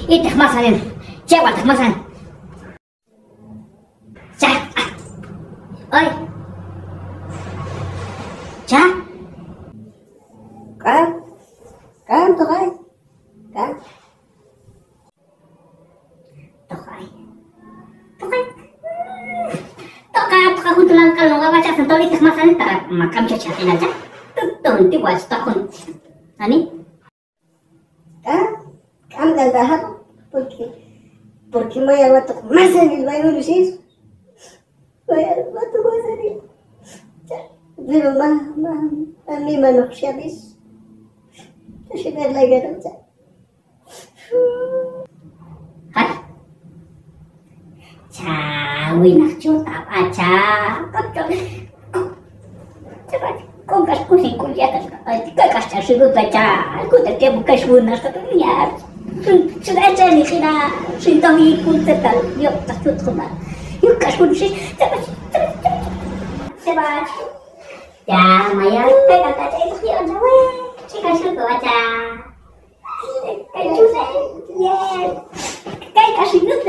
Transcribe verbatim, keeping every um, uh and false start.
Iteq masanil, chewalteq masanil. Cha. Oy. Cha. K'am. K'am, toq ay. K'am. Toq ay. Toq ay. Toq ay, toq ay, jun tu' lan k'al no wal cha'san tol iteq masanil ta ma k'am chach yaq'inal cha. Tuton ti' watx' toq jun. Ani. K'am, k'am k'al ta jab', porque, porque mayal watoq masanil b'ay jun ix. Mayal watoq masanil. Pero ma, ma, ma mimanoq xyab'ix. Xhi b'ay lay kanoq cha. Jay. Cha, winaq chut ab'a cha. K'am chon. Cha, k'am kax kusin k'ul yaq'al. Ay, kay kax cha xi k'ul cha. Ay, k'ul ta tiempo kax winaq cha. Ya. Xi, ay, cha ni xina. Xi, tong i k'ul ta tal. Yo, ta chut juma. Yo, kax kun xi. Cha, cha, cha, cha. Ya, maya. Kay kax cha, cha, yo, cha, we. Chi kax xi k'ul cha. Kay ch'unej, yel. Kay kax hin yut